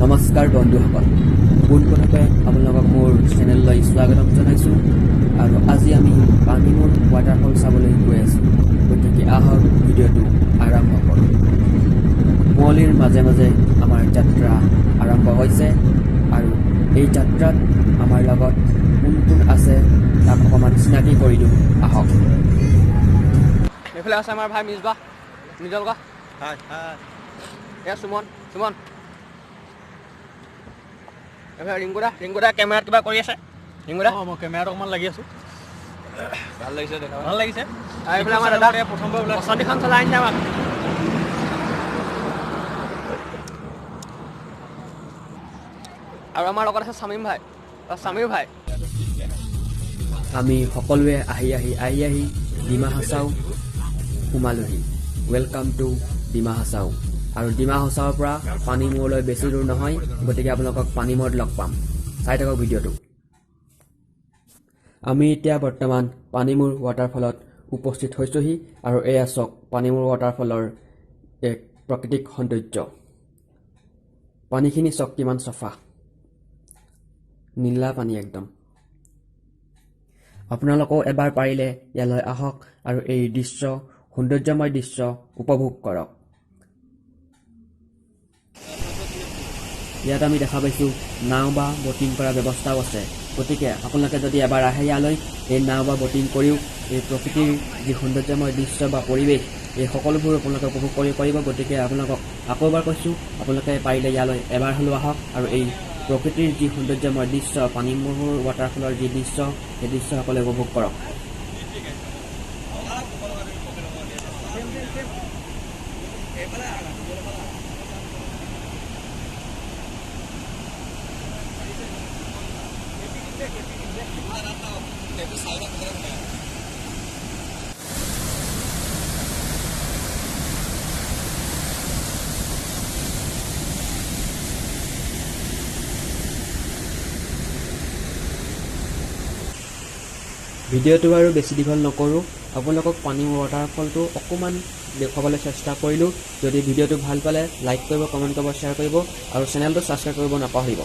নমস্কাৰ বন্ধুসকল, পোনপ্ৰথমে আপোনালোকক মোৰ চেনেললৈ স্বাগতম জনাইছোঁ আৰু আজি আমি পানীমূৰ ৱাটাৰফল চাবলৈ গৈ আছোঁ। গতিকে আহক, ভিডিঅ'টো আৰম্ভ কৰোঁ। কুঁৱলীৰ মাজে মাজে আমাৰ যাত্ৰা আৰম্ভ হৈছে আৰু এই যাত্ৰাত আমাৰ লগত কোন কোন আছে তাক অকণমান চিনাকি কৰি দিওঁ আহক। এইফালে আছে আমাৰ ভাই মিজবা, মিজল কোৱা। হাই হাই। এয়া সুমন, সুমন। এইফালে ৰিংকুদা, ৰিংকুদা কেমেৰাত কিবা কৰি আছে ৰিংকুদা। অঁ, মই কেমেৰাত অকণমান লাগি আছোঁ। ভাল লাগিছে দেখা। ভাল লাগিছে। আৰু এইফালে আমাৰ দাদা। প্ৰথমবাৰ ওলাই। পচন্দিখন চলাই আনিছে আমাক। আৰু আমাৰ লগত আছে শামীম ভাই, অ, শামীৰ ভাই। আমি সকলোৱে আহি আহি আহি আহি Dima Hasao সোমালোহি। Welcome to Dima Hasao. আৰু ডিমা হাছাওৰ পৰা পানীমূৰলৈ বেছি দূৰ নহয়, গতিকে আপোনালোকক পানীমূৰত লগ পাম। চাই থাকক ভিডিঅ'টো। আমি এতিয়া বৰ্তমান পানীমূৰ ৱাটাৰফলত উপস্থিত হৈছোঁহি আৰু এয়া চাওক পানীমূৰ ৱাটাৰফলৰ এক প্ৰাকৃতিক সৌন্দৰ্য। পানীখিনি চাওক কিমান চফা, নীলা পানী একদম। আপোনালোকেও এবাৰ পাৰিলে ইয়ালৈ আহক আৰু এই দৃশ্য, সৌন্দৰ্যময় দৃশ্য উপভোগ কৰক। ইয়াত আমি দেখা পাইছোঁ নাও বা বটিং কৰাৰ ব্যৱস্থাও আছে। গতিকে আপোনালোকে যদি এবাৰ আহে ইয়ালৈ, এই নাও বা বটিং কৰিও এই প্ৰকৃতিৰ যি সৌন্দৰ্যময় দৃশ্য বা পৰিৱেশ, এই সকলোবোৰ আপোনালোকে উপভোগ কৰিব পাৰিব। গতিকে আপোনালোকক আকৌ এবাৰ কৈছোঁ, আপোনালোকে পাৰিলে ইয়ালৈ এবাৰ হ'লেও আহক আৰু এই প্ৰকৃতিৰ যি সৌন্দৰ্যময় দৃশ্য, পানীমূৰ ৱাটাৰফলৰ যি দৃশ্য, সেই দৃশ্য সকলোৱে উপভোগ কৰক। ভিডিঅ'টো আৰু বেছি দীঘল নকৰোঁ। আপোনালোকক পানী ৱাটাৰফলটো অকণমান দেখুৱাবলৈ চেষ্টা কৰিলোঁ। যদি ভিডিঅ'টো ভাল পালে লাইক কৰিব, কমেণ্ট কৰিব, শ্বেয়াৰ কৰিব আৰু চেনেলটো ছাবস্ক্ৰাইব কৰিব নাপাহৰিব।